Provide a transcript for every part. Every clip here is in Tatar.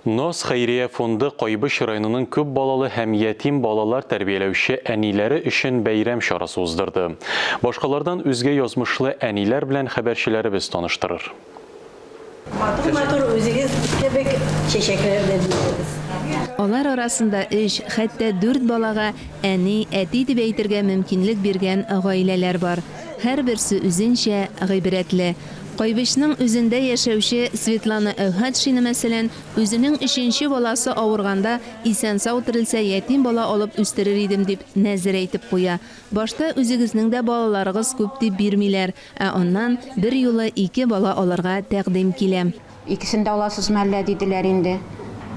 Наз хәйрия фонды Кайбыч районының күп балалы һәм ятим балалар тәрбияләүче әниләре өчен бәйрәм чарасы уздырды. Башкалардан үзгә язмышлы әниләр белән хәбәрчеләребез таныштырыр. Матур-матур үзегез кебек чәчәкләр дә бирегез. Алар арасында өч, хәтта дүрт балага әни, әти дип әйтергә мөмкинлек биргән гаиләләр бар. Һәрберсе үзенчә гыйбрәтле. Кайбычның үзендә яшәүче Светлана Әүһәтшина, мәсәлән, үзенең өченче баласы авырганда, исән-сау терелсә, ятим бала алып үстерер идем, дип нәзер әйтеп куя. Башта үзегезнең дә балаларыгыз күп дип бирмиләр, ә аннан берьюлы ике бала алырга тәкъдим килә. Икесен дә аласызмы әллә, диделәр инде.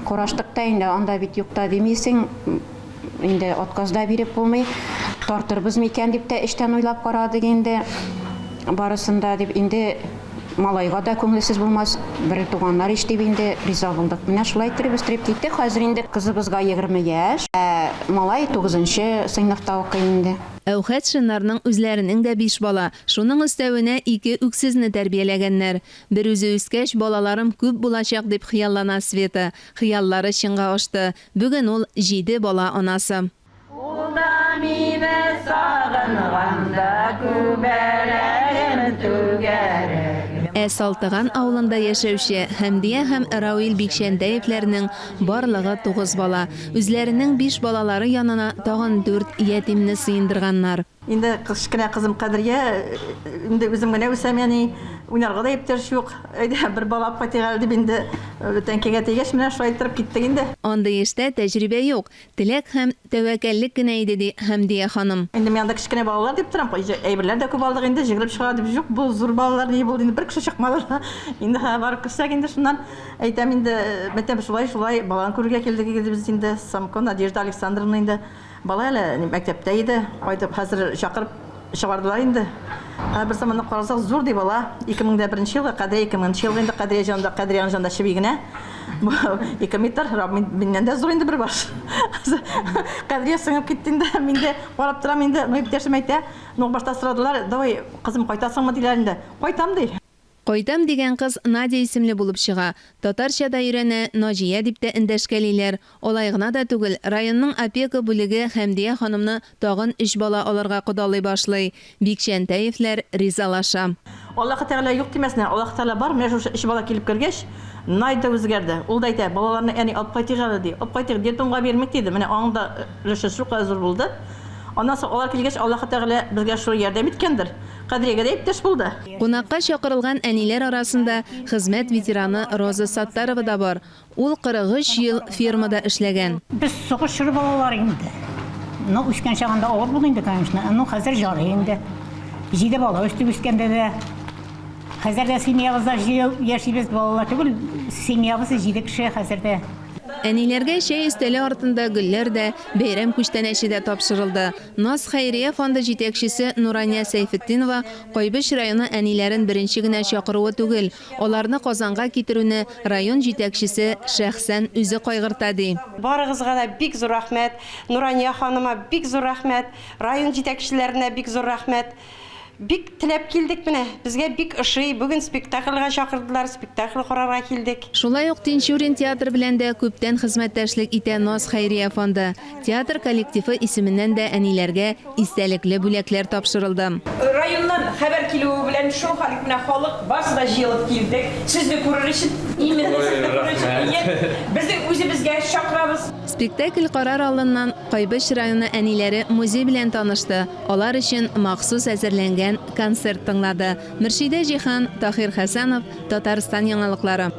Караштык та инде, анда бит юк та димисең, инде отказ да биреп булмый. Тартырбыз микән дип тә эчтән уйлап карадык инде. Барысын да дип инде малайга да күңелсез булмас, бер туганнар ич дип инде риза булдык. Менә шулай иттереп үстереп киттек. Хәзер инде кызыбызга 20 яшь, ә малай тугызынчы сыйныфта укый инде. Әүхәтшиннарның үзләренең дә биш бала, шуның өстәвенә ике үксезне тәрбияләгәннәр. Берүзе үскәч, балаларым күп булачак, дип хыяллана Света. Хыяллары чынга ашты. Бүген ул, җиде бала анасы. Ул да мине сагынганда күбәләгем түгәрәгем. Ә Салтыган авылында яшәүче Хәмдия һәм Рауил Бикчәнтәевләрнең барлыгы тугыз бала. Үзләренең биш балалары янына тагын дүрт ятимне сыендырганнар. Инде кечкенә кызым Кадрия, инде үзем генә үсәм, яни уйнарга да иптәш юк. Әйдә, бер бала алып кайтыйк әле дип инде тәңкәгә тигәч, менә шулай иттереп киттек инде. Андый эштә тәҗрибә юк, теләк һәм тәвәккәллек кенә иде, ди Хәмдия ханым. Инде мин анда кечкенә балалар дип торам, әйберләр дә күп алдык инде, җегереп чыга дип, юк, бу зур балалар ни булды инде, бер кеше чыкмады да. Инде барып керсәк инде шуннан әйтәм инде, мәйтәм, шулай-шулай баланы күрергә килдек инде без инде, Самко Надежда Александровна инде. Бала әле мәктәптә иде. Кайтып, хәзер чакырып чыгардылар инде. Ә бер заманны карасак, зур ди бала. 2001 елгы, Кадрия 2000 елгы инде, Кадрия җанында, Кадриянең җанында чеби генә. 2 метр, миннән дә зур инде бер баш. Кадрия сеңеп китте инде. Мин дә карап торам инде. Ну, иптәшем әйтә, ну, башта сорадылар, давай, кызым, кайтасыңмы, диләр инде. Кайтам, ди. Кайтам дигән кыз Надя исемле булып чыга. Татарча да өйрәнә, Наҗия дип тә эндәшкәлиләр. Алай гына да түгел, районның опека бүлеге Хәмдия ханымны тагын өч бала алырга кодалый башлый. Бикчәнтәевләр ризалаша. Аллаһы Тәгалә юк димәсеннәр, Аллаһы Тәгалә бар, менә шушы өч бала килеп кергәч, Надя да үзгәрде. Ул да әйтә, балаларны, әни, алып кайтыйк әле, ди. Алып кайтыйк, детдомга бирмик, диде. Менә аның да өлеше шулкадәр зур булды. Аннан соң алар килгәч, Аллаһы Тәгалә безгә шул ярдәм иткәндер. Кадриягә дә иптәш булды. Кунакка чакырылган әниләр арасында хезмәт ветераны Роза Саттарова да бар. Ул 43 ел фермада эшләгән. Без сугыш чоры балалары инде. Ну, үскән чагында авыр булды инде, конечно. Ну, хәзер ярый инде. Җиде бала үстек үскәндә дә. Хәзер дә семьябызда җыел яшибез, балалар түгел, семьябыз җиде кеше хәзер дә. Әниләргә чәй өстәле артында гөлләр дә, бәйрәм күчтәнәче дә тапшырылды. Наз хәйрия фонды җитәкчесе Нурания Сәйфетдинова Кайбыч районы әниләрен беренче генә чакыруы түгел, аларны Казанга китерүне район җитәкчесе шәхсән үзе кайгырта, ди. Барыгызга да бик зур рәхмәт, Нурания ханыма бик зур рәхмәт, район җитәкчеләренә бик зур рәхмәт. Бик теләп килдек менә. Безгә бик ошый. Бүген спектакльгә чакырдылар, спектакль карарга килдек. Шулай ук Тинчурин театры белән дә күптән хезмәттәшлек итә Наз хәйрия фонды. Театр коллективы исеменнән дә әниләргә истәлекле бүләкләр тапшырылды. Районнан хәбәр килүе белән шул хәлек менә халык барысы да җыелып килдек. Сезне күрер өчен, именно сезне күрер өчен, әйе. Безнең үзебезгә чакырабыз. Спектакль карар алдыннан Кайбыч районы әниләре музей белән танышты, алар өчен махсус әзерләнгән концерт тыңлады. Мөршидә Җиһан, Таһир Хәсәнов, Татарстан яңалыклары.